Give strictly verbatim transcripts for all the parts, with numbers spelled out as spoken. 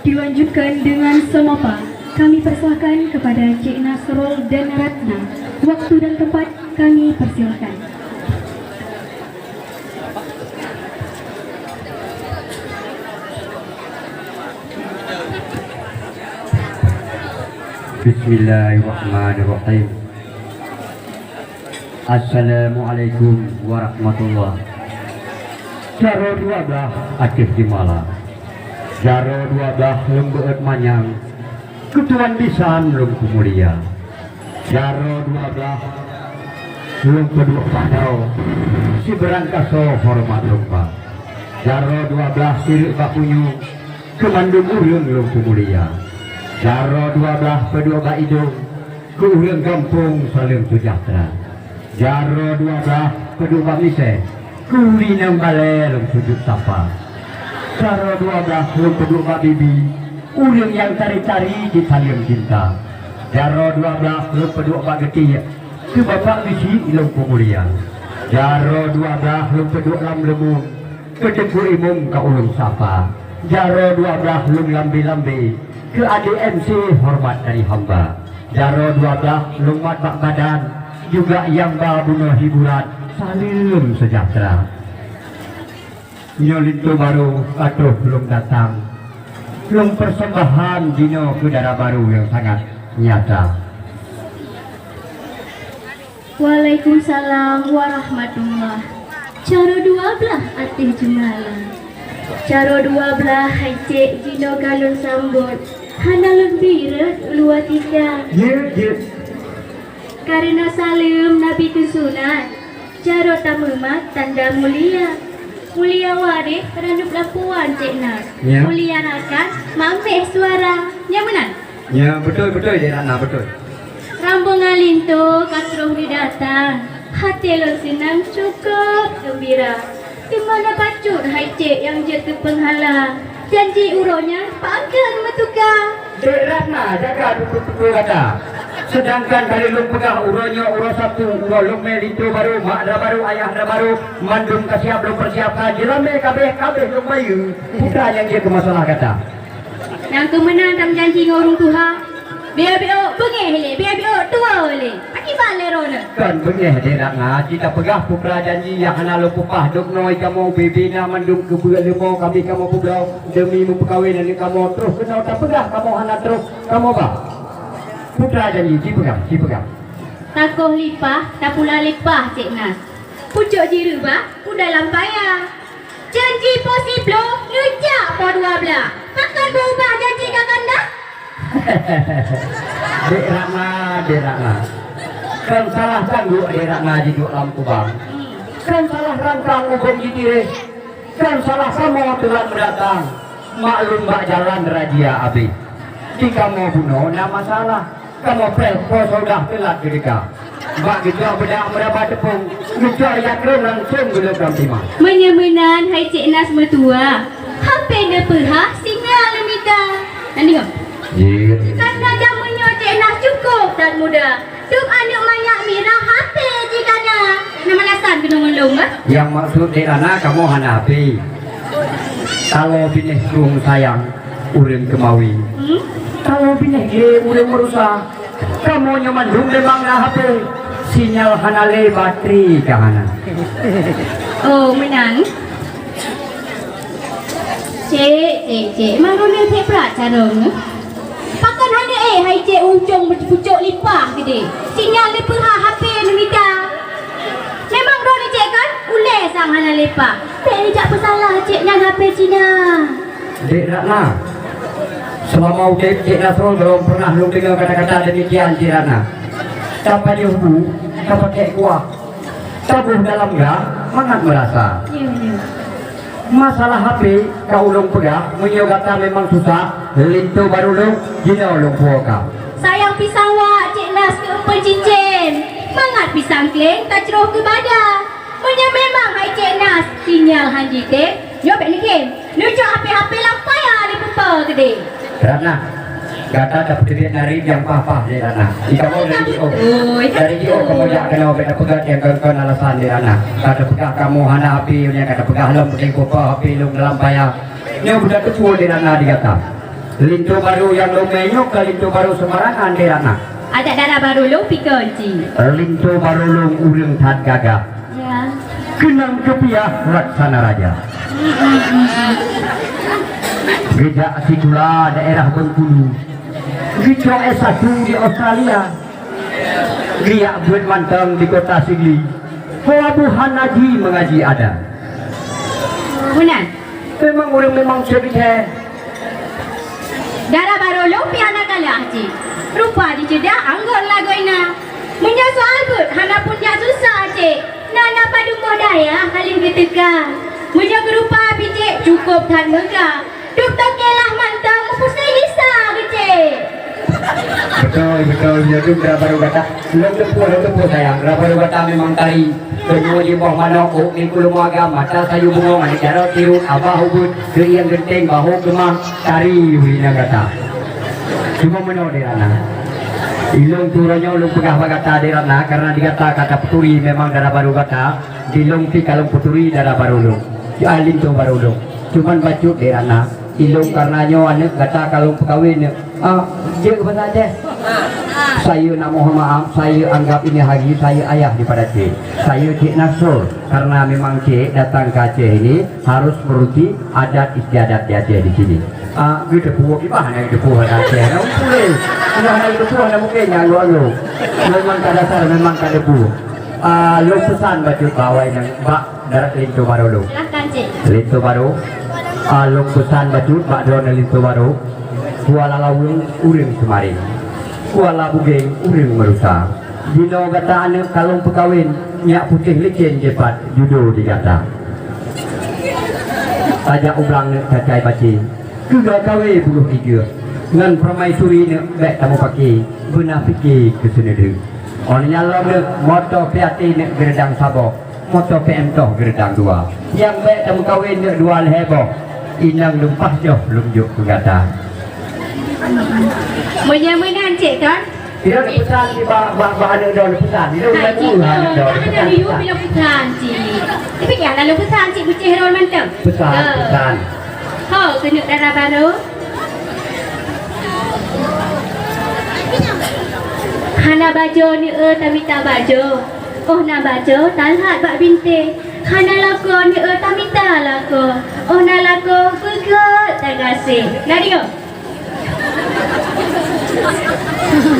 Dilanjutkan dengan semopa. Kami persilahkan kepada Cik Nasrul dan Ratna. Waktu dan tempat kami persilahkan. Bismillahirrahmanirrahim. Assalamualaikum warahmatullah. Jaroe dua blaih ateueh jeumala. Jaroe dua blaih lôn beuet manyang, keu tuan bisan lôn peumulia. Jaroe dua blaih lôn peuduek padao, sibeurang kasoe horeumat lôn ba. Jaroe dua blaih sireuek bak punyueng, keu mandum ureuëng lôn peumulia. Jaroe dua blaih peuduek bak idong, keu ureuëng gampông saleuem seujahteura. Jaroe dua blaih peuduek bak misée, keu ureuëng nyang balée lôn sujut sapa. Jaroe dua blaih lôn peuduek bak bibi, ureuëng nyang tari-tari jisaleuem cinta. Jaroe dua blaih lôn peuduek bak geutiek, keu bapak bisi lôn peumulia. Jaroe dua blaih lôn peuduek lam leumon, keu teungku imum ka ulôn sapa. Jaroe dua blaih lôn lambe-lambe, keu adoe M C horeumat dari hamba. Jaroe dua blaih lôn mat bak badan, juga nyang ba bunoe hiburan, saleuem seujahteura. Nyoe linto barô ka troh lôn datang. Lôn peuseumbahan jinoe keu dara barô nyang sangat nyata. Waalaikumsalam warahmatullah. Jaroe dua blaih ateueh jeumala. Jaroe dua blaih hai cék jinoe ka lôn sambot. Hana lôn bi rhot uluwa tika. Jeuet, jeuet. Kareuna saleuem Nabi teusunat. Jaroe tameumat tanda mulia. Mulia waréh ranup lapuan cék na. Ya. Mulia rakan mameh suara. Nyang meunan? Ya, beutôi, beutôi, Dek Ratna, beutôi. Rombongan linto ka troh neudatang. Até lôn seunang cukôp geumbira. Teuma na bacut hai cék nyang jeuet keu peunghala. Janji uroe nyan pakon meutuka. Dek Ratna jaga tutoe-tutoe gata. Seudangkan ka lheueh lôn peugah uroe nyoe uroe Sabtu, uroe lôn mé linto barô, mak dara barô, ayah dara barô, mandum ka siab lôn peusiapkan, jeulamé kabéh-kabéh lôn bayeue. Putra nyang jeuet keu masalah gata. Nyang keu meunan tameujanji ngon ureuëng tuha. Biôh-biôh beungéh lé, biôh-biôh tuwoe lé. Pakriban lé droeneuh? Kon beungéh, Dek Ratna, ci tapeugah putra janji nyang hana lôn peupah. Dubnoe kamoe ubé-bé na mandum keubeue leumo ka abéh kamoe peubloe deumi meupeukawen aneuk kamoe, troh keunoe tapeugah kamoe hana troh kamoe ba. Putra janji, ci peugah, ci peugah. Takoh lipah, tapula lipah cék na. Pucok jireubah u dalam paya. Janji po siploh, neujak po dua blaih. Pakon beubah janji ka ganda? Dek Ratna, Dek Ratna. Kon salah tanggok Dek Ratna jiduek lam kubang. Kon salah rangkang ubong jitireh. Kon salah kamoe teulat meudatang. Maklum bak jalan razia abéh. Di kamoe bunoe na masalah. Kamoe preh po sodah teulat geudeka. Bak geucok beudak meuraba teupông, geucok jak krueng langsong geuleueb lam timah. Meunyoe meunan hai cék Nas meutuah, hapé neupeuhah sinyal neumita. Nyan deungoe. Jeuet. Karena jameun nyoe cék Nas cukôp that muda. Dum aneuk manyak mirah hapé jih ka na. Na malasan keunoe ngon lôn, bah? Nyang maksud Dek Ratna kamoe hana hapé. Taloe binéh krueng sayang ureuëng keumawe. Hmm? Taloe binéh glé ureuëng meurusa. Kamoe nyoe mandum memang na hapé, sinyal hana lé, batri ka hana. Oh, meunan. Cék, cék, cék, memang droeneuh that brat carông. Pakon hana éh hai cék ujong meucucok lipah keudéh. Sinyal neupeuhah hapé neumita. Memang droeneuh cék kan? Ulée sang hana lipah. Bék neujak peusalah cék nyan hapé Cina. Dek Ratna, seulama udeb Cék Nasrul belum pernah lôn deungoe kata-kata demikian, Cék Ratna. Tapajoh bu, tapakék kuah, taboh dalam ga, mangat meurasa. Iya, iya. Masalah hapé, ka ulôn peugah, meunyoe gata memang susah, linto barô lôn, jinoe lôn puwoe ka. Sayang pisang wak, Cék Nas keu eumpeuen cicém. Mangat pisang kleng tacroh keu bada. Meunyoe memang hai Cék Nas, sinyal han jitem, nyoe bék neukém. Neucok hapé-hapé lam paya neupeupo keudéh. Ratna, gata tapeuteubiet nari nyang paih-paih lé Ratna. Di kamoe dari jiôh. Oi, dari jiôh kamoe jak keunoe bék tapeugah nyang kon-kon alasan lé Ratna. Ka tapeugah kamoe hana hapé, nyan ka tapeugah lom peuting peupo hapé lôn dalam paya. Nyoe budak teupeue lé Ratna di gata. Linto barô nyang lôn mè nyoe kon linto barô seumbarangan, Dek Ratna. Adak dara barô lôn pih kon cit. Linto barô lôn ureueng that gagah. Ya. Keunong keupiah laksana raja. Geujak sikula daerah Bengkulu. Geucok S satu di Australia. Geujak beuet mantong di kota Sigli. Pelabuhan Haji mengaji ada. Meunan. Memang ureueng memang ceurita. Dara barô lôn pih hana kalah cit. Rupa jiceudah anggôn lagoina. Meunyoe soal beuet hana pun jak susah cit. Na na padum boh dayah alim geuteuka. Meunyoe geurupa bijéh cukôp that meuga. Dum toke lah mantong meupusai gisa geucék. Beutôi, beutôi. Nyoe dum dara barô gata. Lôn teupeue, lôn teupeue sayang. Dara barô gata memang tari. Keunoe jiboh manok, ôk minggu lumoe agam, mata sayue bungong, aneuk jaroe tirot, abah ubeut, keuieng geunteng, bahô keumah, tari ureueng inong gata. Cuma meunoe Dek Ratna. Ilôn turoe nyoe lôn peugah bak gata Dek Ratna, karena di gata ka tapeuturi memang dara barô gata, di lôn pih ka lôn peuturi dara barô lôn. Ya, linto barô lôn. Cuman bacut Dek Ratna, ilôn karena nyoe aneuk gata ka lôn peukawen neuk. Ah, jeuet keu bahasa Aceh. Saya nak mohon maaf, saya anggap ini hari saya ayah daripada Cik. Saya Cik Nasrul, karena memang Cik datang ke Aceh ini harus menuruti adat istiadat di Aceh di sini. Ah, geuteupeue kiban hana geuteupeue bahasa Aceh. Nah, boleh. Kalau hana geuteupeue, hana mungkin nyan anggô-anggô. Memang ka dasar, memang ka debu. Ah, lôn peusan bacut bak awai nyan, bak Dara linto barô lôn. Silakan, Cik. Linto barô. Ah, lôn peusan bacut bak droeneuh linto barô. Kuala Laweueng ureueng Seumareng. Kuala Bugeng ureueng Meurusa. Jinoe gata aneuk ka lôn peukawen, nyak putéh licén jipat judo di gata. Tajak u blang neuk cacai bacé. Keu gata kawé buluih ijeue. Ngon permaisuri neuk bèk tameupaké, beuna piké keu seuneudeueng. Óh lheueh nyan lom neuk moto P A T neuk geureudang saboh. Moto P M toh geureudang dua. Nyang bèk tameukawen neuk dua lhèe boh. Inong lôn paih joh lôn jok keu gata. Meunyoe meunan cit kan? Ilôn peusan di bak, bak, bak aneuk droe peusan. Ilôn hai, lagu cik, aneuk droe hana peusan, yue peusan. Ilôn peusan cit. Tapi ya lalu peusan cit bucéh droe mantong. Peusan, eh, peusan. Ho, keuneuk dara barô. Hana bajo neueu tamita bajo. Óh na bajo talhat bak bintéh. Hana lakoe neueu tamita lakoe. Óh na lakoe beugét tagaséh. Na deungoe?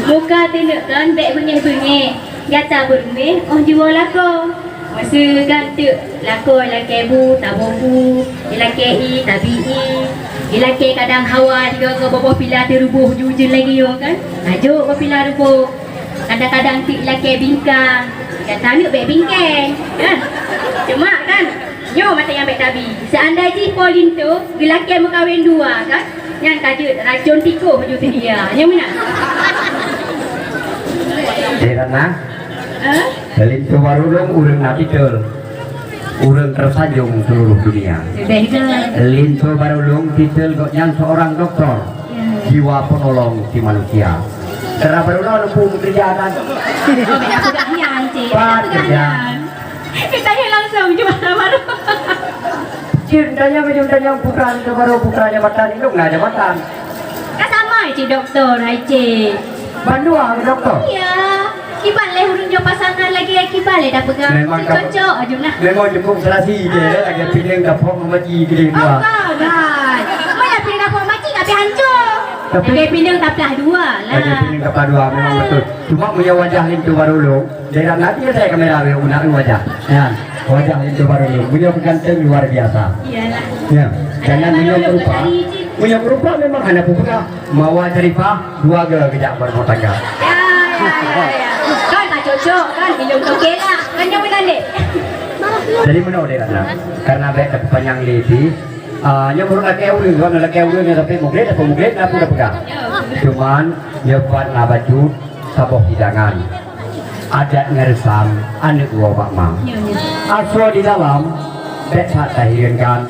Muka teuneuk kan bèk beungéh-beungéh. Gata beureuméh óh jiwoe lakoe. Meuseukan teuk lakoe ilakèe bu, taboh bu, ilakèe ié, tabi ié, ilakèe kadang hawa sigoe-goe boh pila teuruboh ujeuen-ujeuen lagèe nyoe kan. Tajok boh pila ruboh. Kadang-kadang teuk ilakèe bingkang. Gata neuk bèk bingkèng. Nah, cuma kan, nyoe mata nyang bèk tabi. Seandai jih po linto geulakèe meukawen dua kan, nyan ka jeuet racon tikoh ju seudia. Nyoe meunan. Eh, Ratna. Hah? Linto barô lôn ureueng na titel, ureueng tersanjung seluruh dunia. Sudah itu. Linto barô lôn titel gobnyan seorang doktor, ya, jiwa penolong si manusia. Dara barô lôn lôn peue meukeureuja kan? Oh, beda peugah nyan, cik. Pat beda peugah keureuja nyan. Kita tanya langsung, cuba dara barô. Cik, tanya, tanya putra linto barô, putra jabatan, induk na jabatan. Kan sama, cik, doktor, hai, cik. Bandua doktor? Iya. Kiban lé ureueng nyoe pasangan lagèe kiban lé dah peugah. Memang cocok aju nah. Memang cukup serasi je, ya, lagèe pineung dapur memaci gede dua. Oh, kan. Mana pineung dapur memaci, tapi hancur. Tapi lagèe pineung taplah dua lah. Lagèe pineung taplah dua, memang betul. Cuma punya wajah linto barô lôn, daerah nanti saya kamera weh, nak wajah. Ya, wajah linto barô lôn. Punya ganteng luar biasa. Iyalah. Ya, jangan punya rupa. Punya rupa memang hana peugah. Mawa Syarifah, dua ge geujak beurumah tangga. Ya, ya, ya, ya. Kan ka cocok, kan? Ilung toke lah. Kan nyoe meunan deh. Jadi meunoe deh, Ratna. Karena bèk tapanyang lé pih. Ah, nyoe baru lakèe ureueng, kan lakèe ureueng nyang sampai mugret, apa mugret, apa dah peugah. Cuman, nyoe pat na bacut, saboh hidangan. Adat ngeresam, aneuk woe bak ma. Asoe di dalam, bèk that tahireungkan.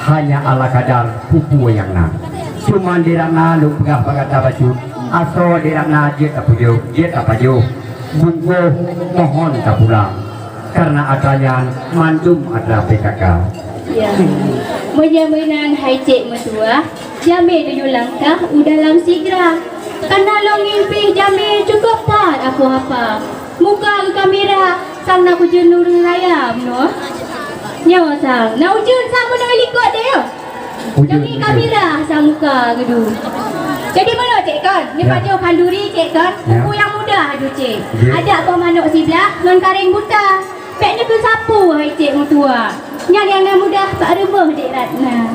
Hanya ala kadar peue-peue nyang na. Cuma di Ratna lôn peugah bak gata bacut, asoe di Ratna jeuet tapujoh, jeuet tapajoh. Bungkôh mohon tapulang. Karena atra nyan mandum atra P K K. Ya. Meunyoe meunan hai cék meutuah, Jamé tujoh langkah u dalam sigra. Kana lôn ngieng pih jamé cukup that aku hapa. Muka geukamera sang na kujeuneueng raya bunoe. Nyoe sang na ujeuen sang bunoe likot deh. Ujeuen, ujeuen. Jamé kamera sang muka geudu. Jadi meunoe cek kon, ni pajoh khanduri cek kon. Ya. Buku nyang mudah aju cek. Ya. Adak boh manok siblah ngon kareng buta. Bèk neukeusapeue hai cek meutuah. Nyan nyang na mudah bak rumoh Dek Ratna.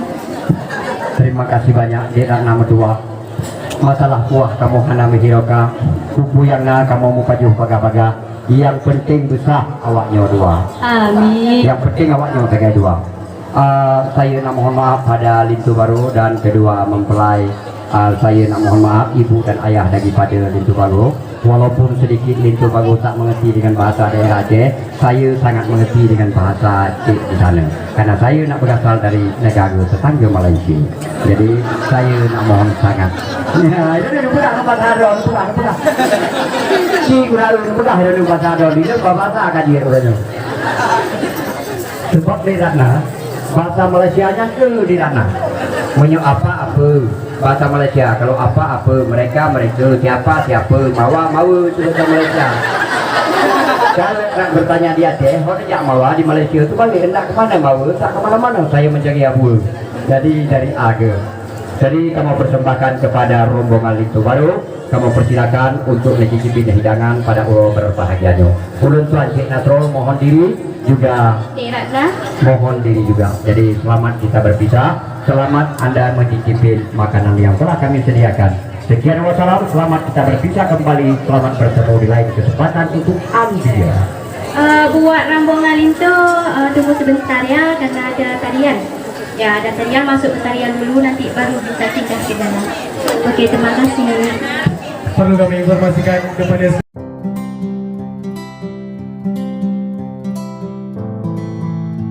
Terima kasih banyak Dek Ratna meutuah. Masalah kuah kamoe hana meuhiroka. Kuku nyang na kamoe meupajoh bagah-bagah. Nyang penting beusah awak nyoe dua. Amin. Nyang penting awak nyoe sagai dua. Ah, saya nak mohon maaf pada linto baru dan kedua mempelai. Ah, saya nak mohon maaf ibu dan ayah daripada linto baru. Walaupun sedikit linto baru tak mengerti dengan bahasa daerah Aceh, saya sangat mengerti dengan bahasa cek di sana. Karena saya nak berasal dari negara tetangga Malaysia. Jadi, saya nak mohon sangat. Ya, itu dia, dia peugah bahasa Arab, dia peugah, dia peugah. Cik udah, dia peugah, dia bahasa Arab. Dia bahasa kaji, dia peugah. Sebab di sana, bahasa Malaysia nya ke di sana. Meunyoe apa, apa. Bahasa Malaysia, kalau apa, apa. Mereka, mereka. Siapa, siapa. Mawa, mawa. Itu bahasa Malaysia. Kalau nak bertanya di Aceh, orang jak mawa di Malaysia tu balik. Hendak ke mana mawa? Tak ke mana-mana. Saya mencari apa. Jadi, dari A ke. Jadi, kamoe persembahkan kepada rombongan linto baru. Kamoe persilakan untuk mencicipi hidangan pada uroe berbahagia nyoe. Ulôn tuan Cik Nasrul mohon diri juga. Cik Ratna. Mohon diri juga. Jadi, selamat kita berpisah. Selamat anda mencicipi makanan yang telah kami sediakan. Sekian wassalam, selamat kita berpisah kembali. Selamat bertemu di lain kesempatan untuk Anda. Eh, buat rombongan linto, eh, tunggu sebentar ya, karena ada tarian. Ya, ada tarian, masuk ke tarian dulu, nanti baru kita singgah ke dalam. Oke, terima kasih. Perlu kami informasikan kepada